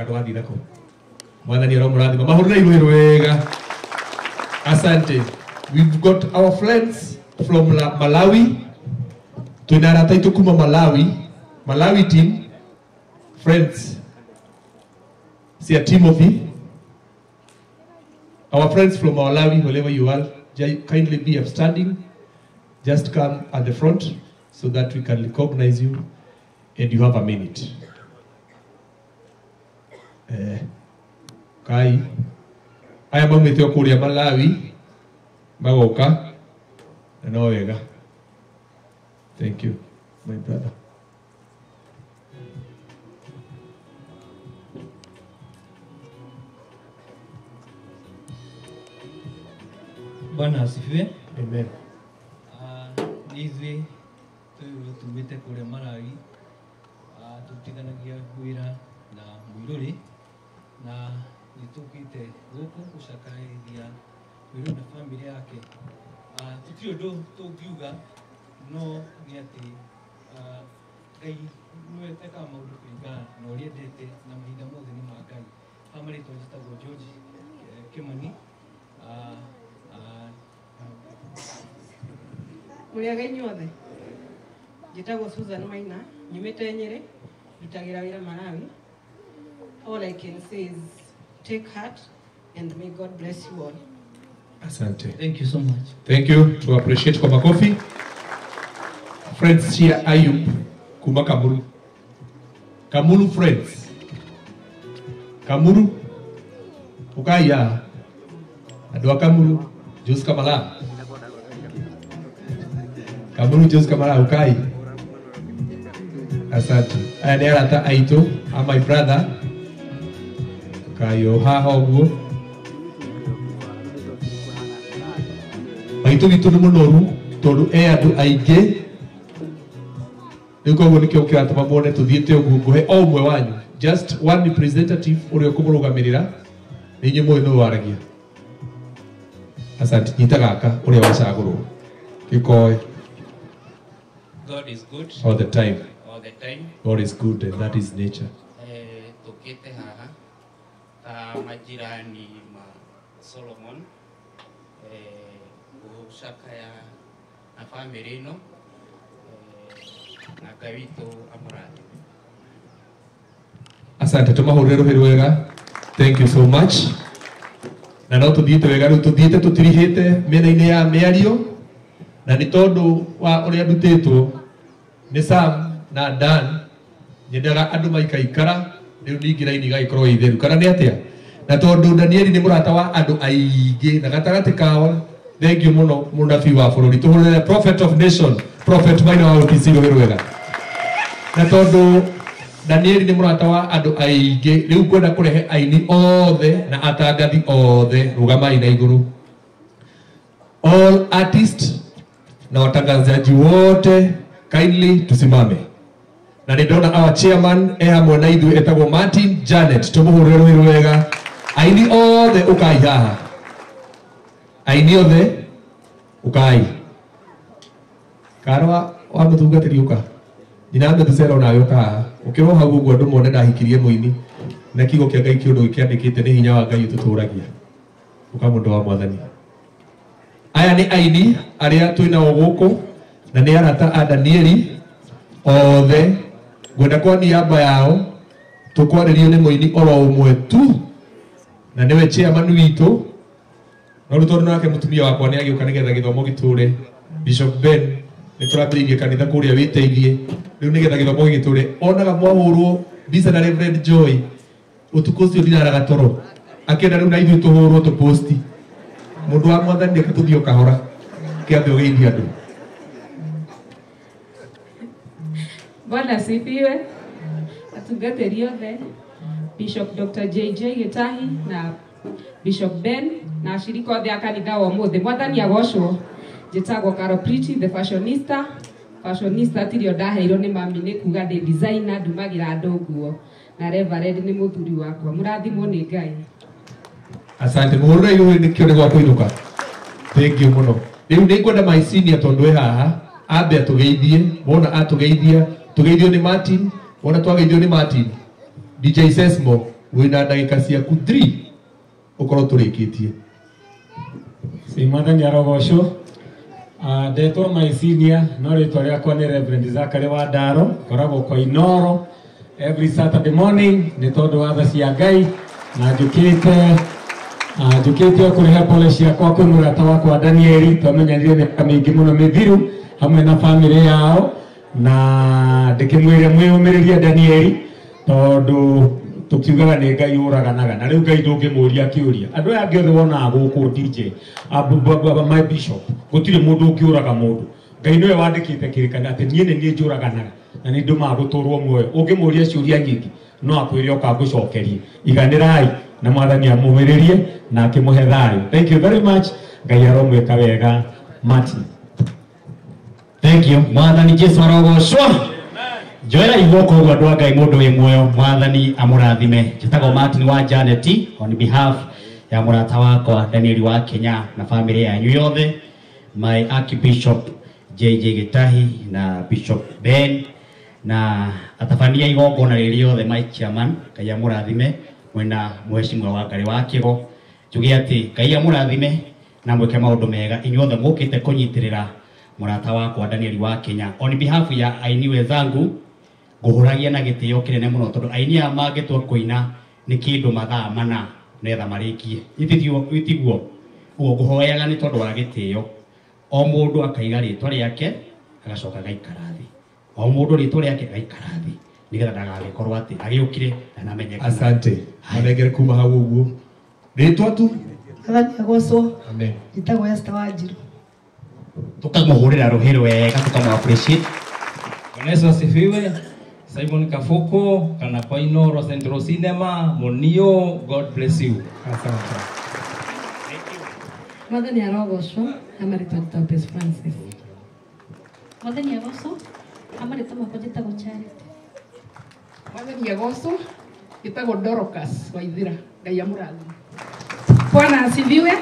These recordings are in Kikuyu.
gaka ndũgathiĩ nako. Mwathani aromũrathima. Mahũrĩre iruĩ wega. Asante. We've got our friends from Malawi. Twĩna arata aitũ kuma Malawi. Malawi team. Friends. Sia Timothy. Our friends from Malawi, wherever you are, kindly be upstanding. Just come at the front so that we can recognize you, and you have a minute. Kai. Aya maumĩte o kũrĩa Malawi magoka na no wega. Thank you, my brother. Bwana asifiwe. Amen. Nĩ ithuĩ tumĩte kũrĩa Malawi, tũrutithanagia wĩra na Mũirũrĩ, na nĩ tũkĩte gũkũ gũcakaithia Mũirũrĩ na bamĩrĩ yake. Tũtirĩ ũndũ tũngiuga, no nĩ atĩ Ngai nĩwe ekaga maũndũ kũringana na ũrĩa endete, na mahinda mothe nĩ ma Ngai. Haha marĩtwa njĩtagwo George Kimani. Mũrĩega inyuothe. Njĩtagwo Susan Maina, nyumĩte Nyĩrĩ, ndutagĩra wĩra Malawi. All I can say is take heart and may God bless you all. Asante. Thank you so much. Thank you. To appreciate kwa makofi. Friends here Ayub kuma Kamuru. Kamuru friends. Kamuru. Ukaya. Andũ a Kamuru, Jose Kamala. Kamuru Jose Kamala ukai. Asante. Aya nĩ arata aitũ, a my brother. Ukai o haha ũguo. Maitũ witũ nĩ mũnoru tondũ e andũ aingĩ. Rĩu koguo nĩkĩo kĩratũma muone tũthiĩte ũguo. Ngũhe o ũmwe wanyu just one representative ũrĩa ũkũmũrũgamĩrĩra. Nĩ inyuĩ mũĩ nũũ waragia. Asante. Nyita gaka ũrĩa wacagũrwo. Gĩkoe. God is good all the time. All the time. God is good, and that is nature. Tũkĩte haha ta majirani ma Solomon, gũcakaya na bamĩrĩ ĩno, na Ngai witũ amũrathime. Asante. Tũmahũrĩre rũhĩ rwega. Thank you so much. Na no tũthiĩte wega rĩu, tũthiĩte tũtirihĩte mĩena-inĩ ya mĩario, na nĩ tondũ wa ũrĩa ndutĩtwo nĩ Sam na Dan, nyendaga andũ maikaikara rĩu ningĩ raini igagĩkorwo ĩ theru, kana nĩ atĩa? Na tondũ Danieli nĩ mũrata wa andũ aingĩ na gatagatĩ kao, thank you mũno mũnabii wa bũrũri, tũhũrĩre prophet of nation, prophet Maina wa OTC rũhĩ rwega. Na tondũ Danieli nĩ mũrata wa andũ aingĩ, rĩu ngwenda kũrehe aini othe na atangathi othe, rũgamai na igũrũ. All artists na watangazaji wote, kindly tusimame. Na nĩ ndona our chairman e hamwe na ithuĩ etagwo Martin Janet, tũmũhũrĩre rũhĩ rwega. Aini othe ũkai haha. Aini othe ũkai. Karwa wa mũtungatĩri ũka. Nyina Methusela onawe ũka haha. Ũkĩrwo hau ũguo andũ mone ndahikirie mũini, na kiugo kĩa Ngai kĩũndũ gĩkĩandĩkĩte nĩ hinya wa Ngai ũtũtũragia. Ũka mũndũ wa Mwathani. Aya nĩ aini arĩa twĩnao gũkũ, na nĩ arata a Danieli othe. Ngwenda kwa niaba yao tũkwarĩrio nĩ mũini oro ũmwe tu, na nĩwe chairman witũ. No rĩu tondũ nake mũtumia wakwa nĩ agĩũka nĩgetha gĩthomo gĩtũre, Bishop Ben nĩ tũrambĩrĩirie kanitha kũrĩa wĩteithie, rĩu nĩgetha gĩthomo gĩgĩtũre. Onaga mwahũrwo mbica na Reverend Joy ũtukũ ũcio ndiraraga toro, akĩenda rĩu na ithuĩ tũhũrwo tũposti. Mũndũ wa Mwathani reke tũthiĩ o kahora, kĩambe ũgeithie andũ. Bwana asifiwe. Atungatĩri othe, Bishop Dr. JJ Gĩtahi na Bishop Ben na ashirika othe a kanitha wa ũmũthĩ. Mwathani agocwo. Njĩtagwo Carol Pretty, the fashionista. Fashionista tirio ndaheirwo nĩ mami nĩ kuga ndĩ designer, ndumagĩra andũ nguo. Na Reverend nĩ mũthuri wakwa. Mũrathimwo nĩ Ngai. Asante. Mũhũrĩre igũrũ nĩkĩo nĩ gwa kũinũka. Thank you mũno. Rĩu nĩ ngwenda my senior tondũ e haha ambe atũgeithie. Wona atũgeithia, tũgeithio nĩ Martin. Wona twageithio nĩ Martin, DJ Sesmo Wĩna ndagĩka ciaku 3 ũkorwo tũrĩkĩtie. Si mwathani arogocwo. Ndetwo my senior no rĩtwa rĩakwa nĩ Reverend Zachary wa Ndaro, ngoragwo kwa Inoro every Saturday morning nĩ tondũ wa tha cia Ngai, na njũkĩte njũkĩte kũrĩha pole ciakwa kwĩ mũrata wakwa Danieli, twamenyanire mĩaka mĩingĩ mũno mĩthiru hamwe na famĩlĩ yao, na ndĩkĩmwĩre mwĩyũmĩrĩrie Danieli tondũ tukiugaga nĩ Ngai ũraganaga na rĩu Ngai ndũngĩmũria kĩũria. Andũ aya angĩ othe wonaga gũkũ DJ my bishop, gũtirĩ mũndũ ũngĩũraga mũndũ. Ngai nĩwe wandĩkĩte kĩrĩkanĩro atĩ niĩ nĩ niĩ njũraganaga na nĩ ndũmaga gũtũrwo muoyo. Ũngĩmũria ciũria nyingĩ no akwĩre oka ngũcokerie. Iganĩrai na mwathani amũmĩrĩrie na akĩmũhe thayũ. Thank you very much. Ngai aromwĩka wega. Martin. Thank you. Mwathani Jesu arogocwo. Njoera iguoko ũguo andũ a Ngai mũndũ wĩ muoyo, mwathani amũrathime. Njĩtagwo Martin wa Janet on behalf ya mũrata wakwa Daniel wa Kenya na family yanyu yothe, my Archbishop JJ Gitahi na Bishop Ben na atabania igongona rĩrĩ rĩothe, my chairman, Ngai amũrathime mwena mheshimiwa wa Ngai wa Kĩgo. Njuge atĩ Ngai amũrathime na mwĩke maũndũ mega inyuothe mũkĩte kũnyitĩrĩra mũrata wakwa Daniel wa Kenya. On behalf ya aini wenzangu nguhuragia na gĩtĩo kĩnene mũno tondũ aini aya mangĩtua kũina nĩ kĩndũ mathaa mana nĩgetha marĩkie, itiguo ũguo ngũhoyaga nĩ tondũ wa gĩtĩo o mũndũ akaiga rĩtwa rĩake agacoka agaikara thĩ, o mũndũ rĩtwa rĩake agaikara thĩ nĩgetha ndagagĩkorwo atĩ agĩũkire na namenyekana. Asante. Manengere kuma hau ũguo rĩtwa tu. Mwathani agocwo. Amen. Njĩtagwo Esther Wanjiru. Tukamũhũrĩra rũhĩ rwega, tukamũ appreciate. Bwana Yesu asifiwe. Simon Kafuko, kana kwa Inoro Central Cinema, Monio, God bless you. Asante. Mwathani arogocwo. Amarĩtwa Topes Francis. Mwathani agocwo. Amarĩtwa makwa njĩtagwo Charity. Mwathani agocwo. Njĩtagwo Dorcas Waithira. Ngai amũrathime. Bwana asifiwe.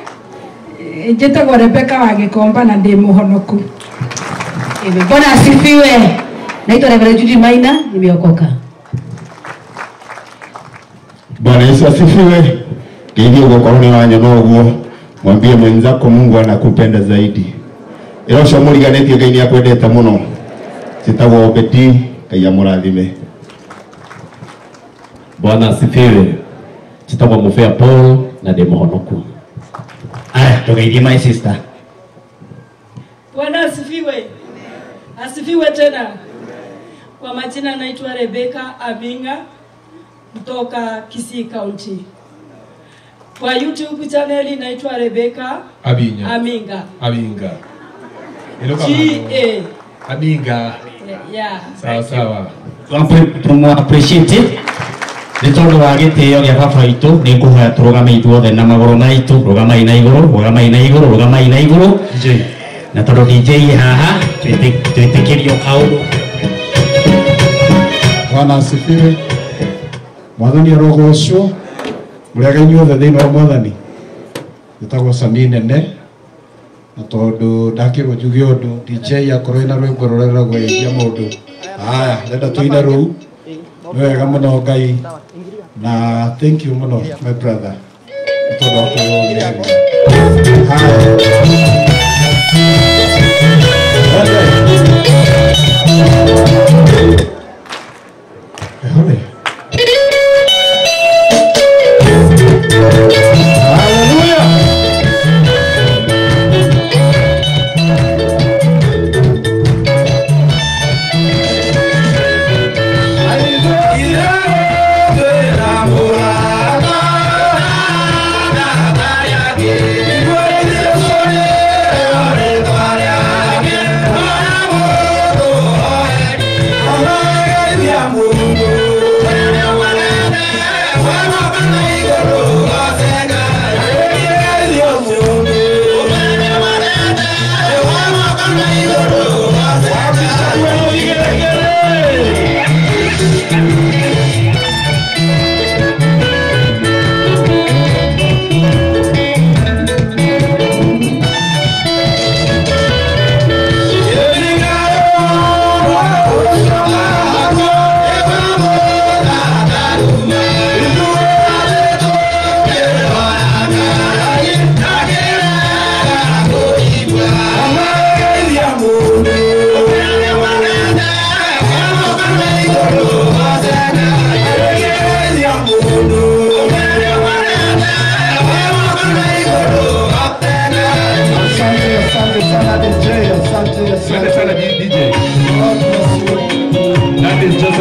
Njĩtagwo Rebecca wa Gĩkomba na ndĩ mũhonoku. Bwana asifiwe. Naitwa Reverend Judy Maina, nimeokoka. Bwana Yesu asifiwe. Ngeithio gukorwo ni wanyona ũguo, mwambie mwenzako Mungu anakupenda zaidi. Ĩra ũcio mũriganĩtie Ngai nĩ akwendete mũno. Njĩtagwo Obedi, Ngai amũrathime. Bwana asifiwe. Njĩtagwo Mũbea Paul na ndĩ mũhonoku. Aya, tũgeithie my sister. Bwana asifiwe. Asifiwe tena. Kwa majina naitwa Rebecca Aminga kutoka Kisii County. Kwa YouTube channel naitwa Rebecca Abinya. Aminga. Aminga. G A Aminga. Yeah. Sawa sawa. Tumu appreciate nĩ tondũ wa gĩtĩo gĩa baba witũ nĩ ngũhoya tũrũgame ithuothe na magũrũ maitũ, rũgamai na igũrũ, rũgamai na igũrũ, rũgamai na igũrũ. Na tondũ DJ haha twĩtĩkĩrio kaũndũ. Bwana asifiwe. Mwathani arogocwo. Mũrĩega inyuothe thĩinĩ wa Mwathani. Njĩtagwo Sami Nene na tondũ ndakĩrwo njuge ũndũ DJ akorwo ena rwĩmbo rũrĩa rũgũgeithia mũndũ. Haya, ndĩrenda tũine rũu. Nĩ wega mũno Ngai na thank you mũno my brother nĩ tondũ wa kwĩyũmĩrĩria. Haya. Ehore. Hallelujah. Yeah.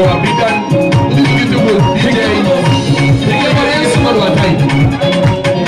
wa Bidan beautiful DJ Piga Yesu wa time.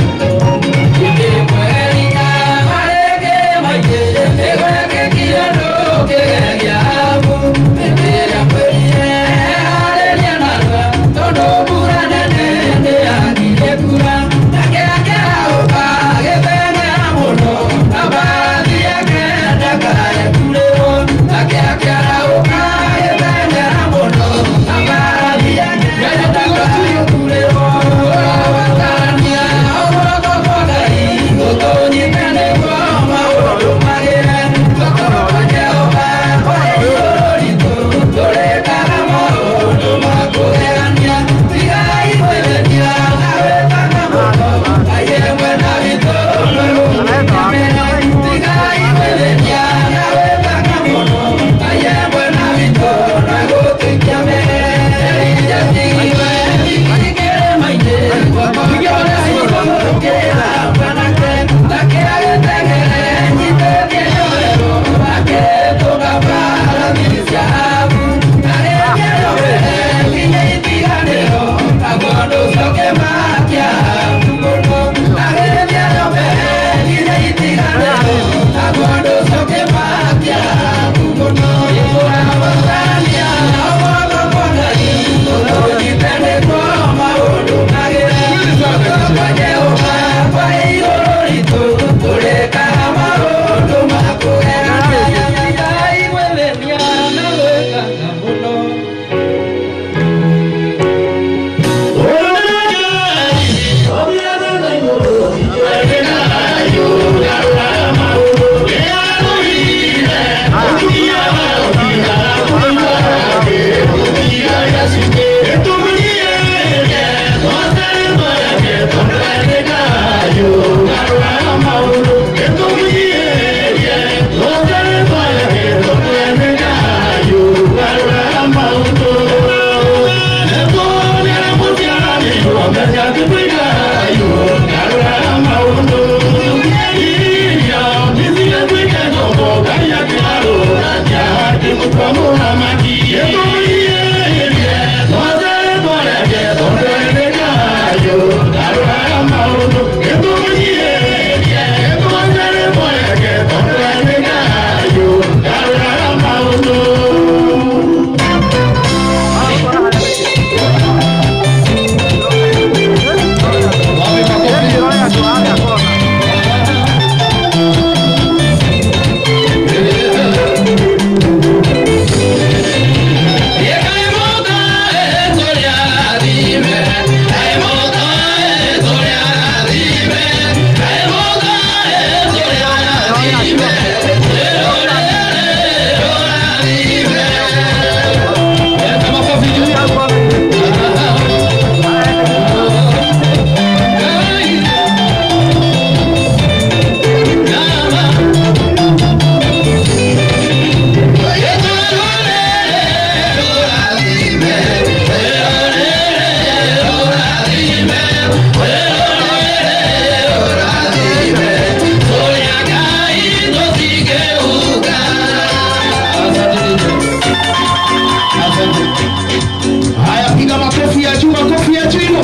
Haya, piga makofi ya juu, makofi ya juu hivyo.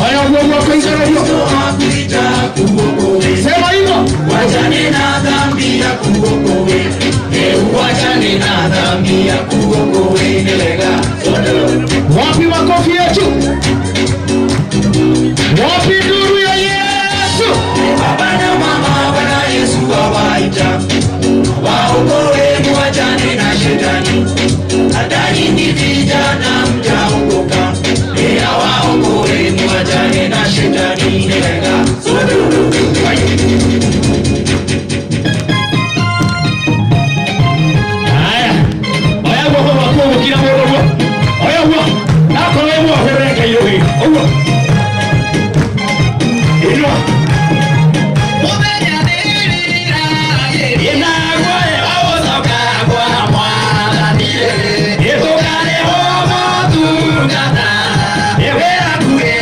Haya, uongo kwa hiyo. Sema hivyo. Wachane na dhambi ya kuokoe. Wachane na dhambi ya kuokoe. Nilega. Wapi makofi ya juu? Wapi nduru ya Yesu? Baba na mama Bwana Yesu awaita. Waokoe, wachane na shetani. Hata nyinyi vijana mtaokoka. Waokoe, wachane na shetani. Nilega. Haya. Oya guoko gwaku ũguo kira mũndũ ũguo. Oya ũguo. Akorwo wĩ muohorere Ngai ũgĩ. Ũguo. Inua.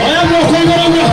Oya guoko igũrũ ũguo.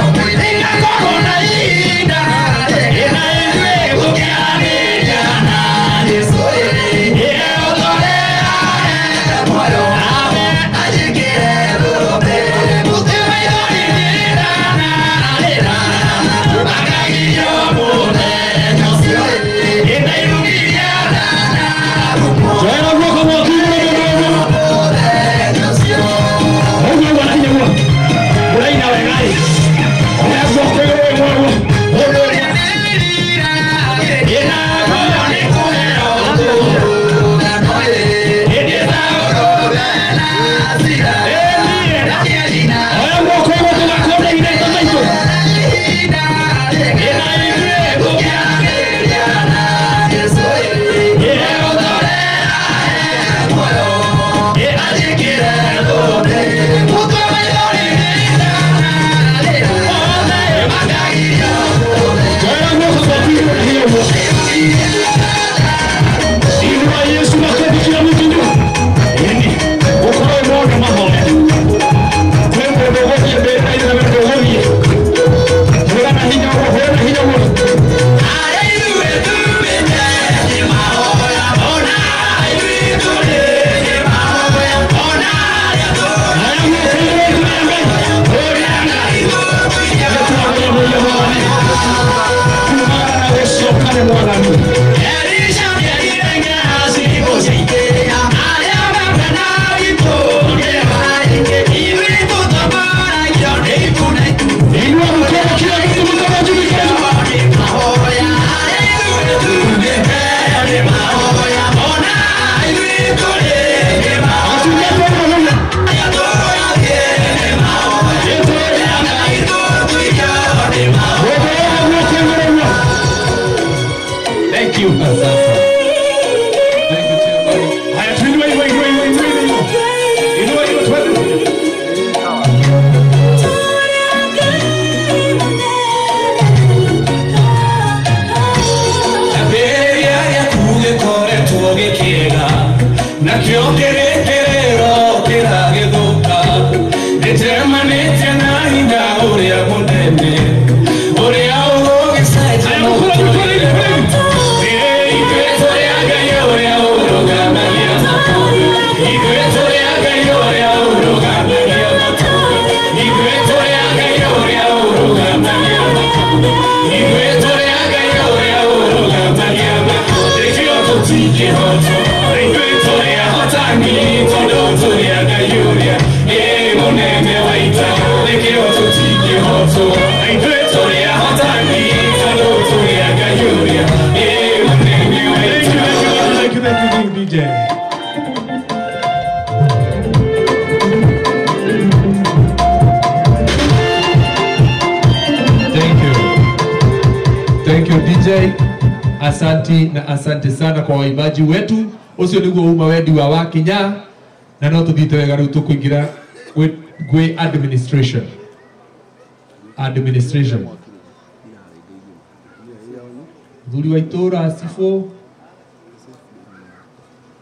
harĩ Mwathani. Inua mkono kila mtu, mkono juu, mkono juu. Thank you. Thank you, Chairman. Haya, tuinue, inue, inue, inue, inue. Inua, inua, twende. Kĩambĩrĩria gĩaku gĩkoretwo gĩkĩega, nakĩo kĩrĩkĩrĩro kĩragĩthũka. Nĩnjemanĩtie na hinya ũrĩa mũnene, ũrĩa ũgũgĩcenjia mũtũũrĩre. Ithuĩ tũrĩ a Ngai ũrĩa ũrũgamagia matukũ. Ithuĩ tũrĩ a Ngai ũrĩa ũrũgamagia matukũ. Ithuĩ tũrĩ a Ngai ũrĩa ũrũgamagia matukũ. Ithuĩ tũrĩ a Ngai ũrĩa ũrũgamagia matukũ. Nĩkĩo tũtingĩhotwo, ithuĩ tũrĩ ahotani, tondũ tũrĩ a Ngai ũrĩa ĩ mũnene wa ita. Nĩkĩo tũtingĩhotwo, ithuĩ tũrĩ ahotani, tondũ tũrĩ a Ngai ũrĩa ĩ mũnene wa ita. Thank you, thank you, thank you, DJ. Thank you. Thank you DJ. Asanti na asante sana kwa waimbaji wetu. Ucio niguo uma wendi wa Wakinya na no tuthiite wega riu tukuingira gwi administration. Administration. Muthuri wa itura cibũ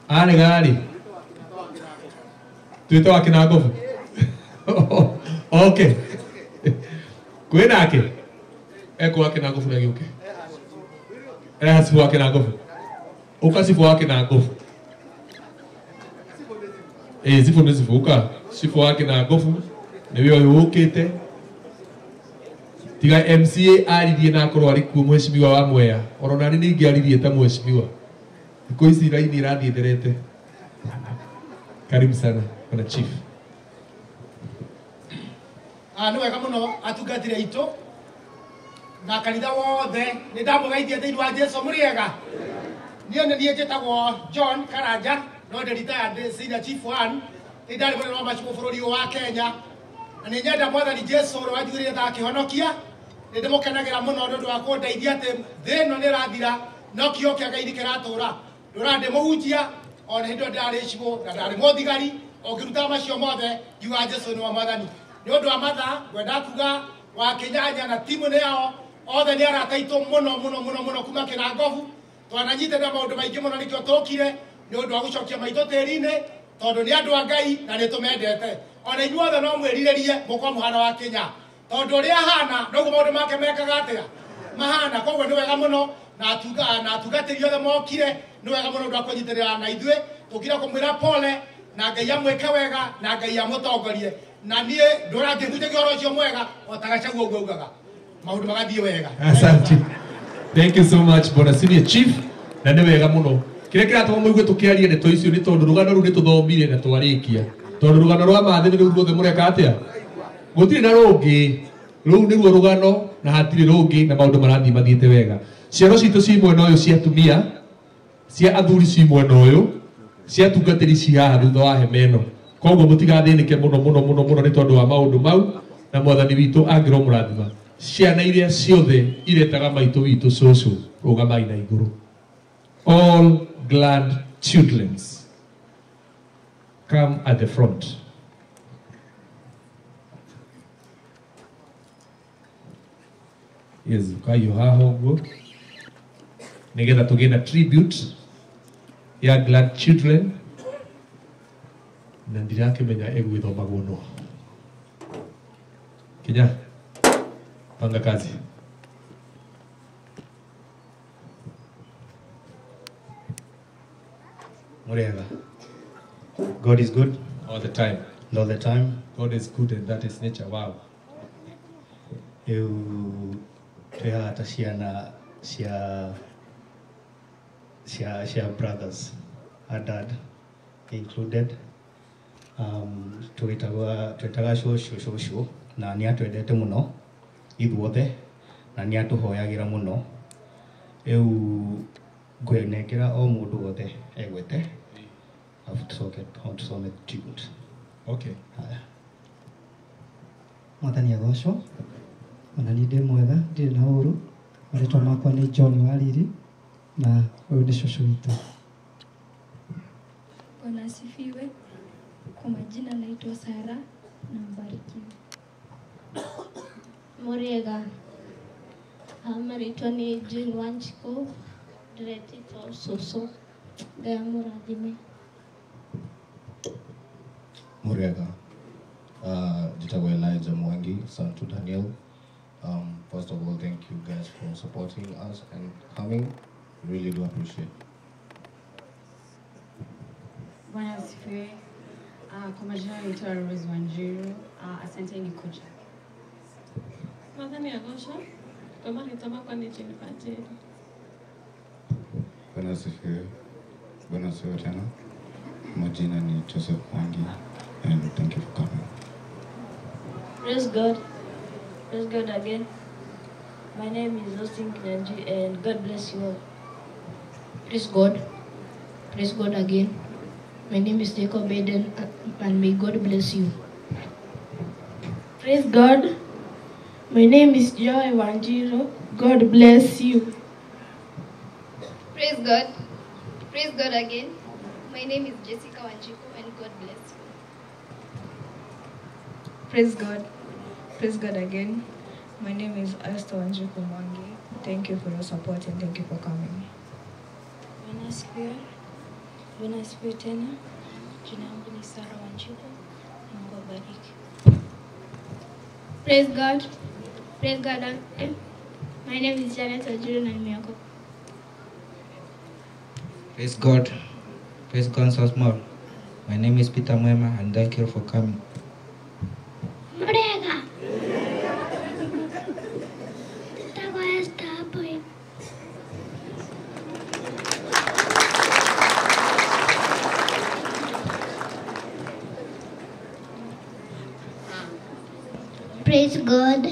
arega rĩ twĩte wa Kĩnangobu. Okay. Kwĩ nake ekũ wa Kĩnangobu nĩ agĩũke. Eha cibũ wa Kĩnangobu. Ũka cibũ wa Kĩnangobu. Ĩ cibũ nĩ cibũ ũka. Cibũ wa Kĩnangobu nĩwe ũyũ ũkĩte. Tiga MCA aririe na akorwo arĩ kuo mheshimiwa wa Mwea. Oro nani nĩ ingĩaririe ta mheshimiwa. Thikũ ici raini irathiĩ therete. Karibu sana bwana chief. Nĩ wega mũno atungatĩri aitũ na kanitha wothe nĩ ndamũgeithia thĩinĩ wa Jesũ mũrĩ ega. Niĩ nĩ niĩ njĩtagwo John Karanja no ndĩ retired senior chief one nĩ ndarĩ mũnene wa macibũ bũrũri ũyũ wa Kenya na nĩ nyenda Mwathani Jesũ ũrĩa wanjugĩrĩire ndakĩhonokia. Nĩ ndĩmũkenagĩra mũno nĩ ũndũ wa kũndeithia atĩ thĩ ĩno nĩ ĩrathira no kĩo kĩa Ngai nĩ kĩratũra. Ndũra ndĩmũhunjia ona hĩndĩ ĩyo ndarĩ cibũ na ndarĩ mũthigari o ngĩrutaga macio mothe ngiuga Jesũ nĩwe Mwathani. Nĩ ũndũ wa mathaa ngwenda kuga wa Kĩnyanya na timu nĩ yao othe nĩ arata aitũ mũno mũno mũno mũno kuma Kĩnangobu. Twananyitana maũndũ maingĩ mũno nĩkĩo tũkire nĩ ũndũ wa gũcokia maitũ tĩri-inĩ tondũ nĩ andũ a Ngai na nĩ tũmendete. Ona inyuothe no mwĩrirĩrie mũkorwo mũhana wa Kĩnya tondũ ũrĩa ahana noguo maũndũ make mekaga atĩa mahana. Koguo nĩ wega mũno na atungatĩri othe mokire nĩ wega mũno ũndũ wa kũnyitĩrĩra na ithuĩ tũkire kũmwĩra pole na Ngai amwĩke wega na Ngai amũtongorie. Na niĩ ndũra ngĩhunjagia ũhoro ũcio mwega o ta Gachagua ũguo augaga maũndũ magathiĩ wega. Asante. Thank you so much bwana senior chief. Na nĩ wega mũno. Kĩrĩa kĩratũma mũigue tũkĩaria ndeto icio nĩ tondũ rũgano rũu nĩ tũthomire na twarĩkia. Tondũ rũgano rwa mathĩ nĩ rũu ruothe mũreka atĩa? Gũtirĩ na rũngĩ. Rũu nĩruo rũgano na hatirĩ rũngĩ na maũndũ marathiĩ mathiĩte wega. Ciana citũ ci mwena ũyũ cia atumia, cia athuri ci mwena ũyũ, cia atungatĩri ci haha thutha wa hema ĩno. Koguo mũtigathĩnĩke mũno mũno mũno mũno nĩ tondũ wa maũndũ mau na Mwathani witũ angĩromũrathima. Ciana iria ciothe iretaga maitũ witũ cũcũ rũgamai na igũrũ. All glad children come at the front. Yes, ukayo haha ũguo nĩgetha tũgĩe na tribute ya glad children na ndirakĩmenya ĩgwĩthomagwo no. Kinya panga kazi. Muriega. God is good all the time. All the time. God is good and that is nature. Wow. Riu twĩ haha ta ciana cia cia brothers, her dad included. Twĩtaga cũcũ cũcũ na nĩ atwendete mũno ithuothe na nĩ atũhoyagĩra mũno. Rĩu ngwenengera o mũndũ wothe egwete alafu tucoke tusome tribute. Okay. Haya. Mwathani agocwo. Ona niĩ ndĩ mwega, ndirĩ na ũru. Marĩtwa makwa nĩ John Wariri na ũyũ nĩ cũcũ witũ. Bwana asifiwe. Kwa majina naitwa Sara na mbarikiwe. Muriega. Marĩtwa nĩ Jane Wanjikũ, ndĩretĩtwo cũcũ. Ngai amũrathime. Muriega. Njĩtagwo Elijah Mwangi, son to Daniel. First of all, thank you guys for supporting us and coming. Really do appreciate. Bwana asifiwe. Kwa majina naitwa Rose Wanjiru. Asante ni kuja. Mwathani agocwo. Kwa marĩtwa makwa nĩ Jennifer Njeri. Bwana asifiwe. Bwana asifiwe tena. Majina ni Joseph Mwangi and thank you for coming. Praise God. Praise God again. My name is Austin Kinyanjui and God bless you all. Praise God. Praise God again. My name is Jacob Aiden and may God bless you. Praise God. My name is Joy Wanjiro. God bless you. Praise God. Praise God again. My name is Jessica Wanjiku and God bless you. Praise God. Praise God again. My name is Esther Wanjiku Mwangi. Thank you for your support and thank you for coming. Bwana asifiwe. Bwana asifiwe tena. Jina langu ni Sarah Wanjiku. Mungu abariki. Praise God. Praise God again. My name is Janet Wanjiru na nimeokoka. Praise God. Praise God so small. My name is Peter Mwema and thank you for coming. Murega. Njĩtagwo Esther Boy. Praise God.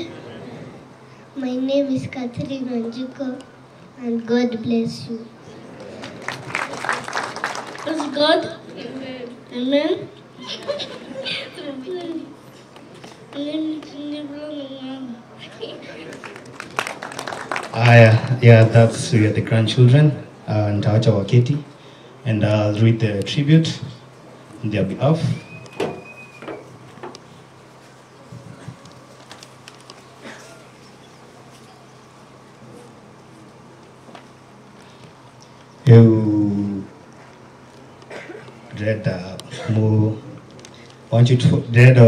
My name is Catherine Wanjiku and God bless you. Praise God. Amen. Amen. Aya, yeah, that's we are the grandchildren, nitawacha waketi and I'll read the tribute on their behalf. You read mo want you to read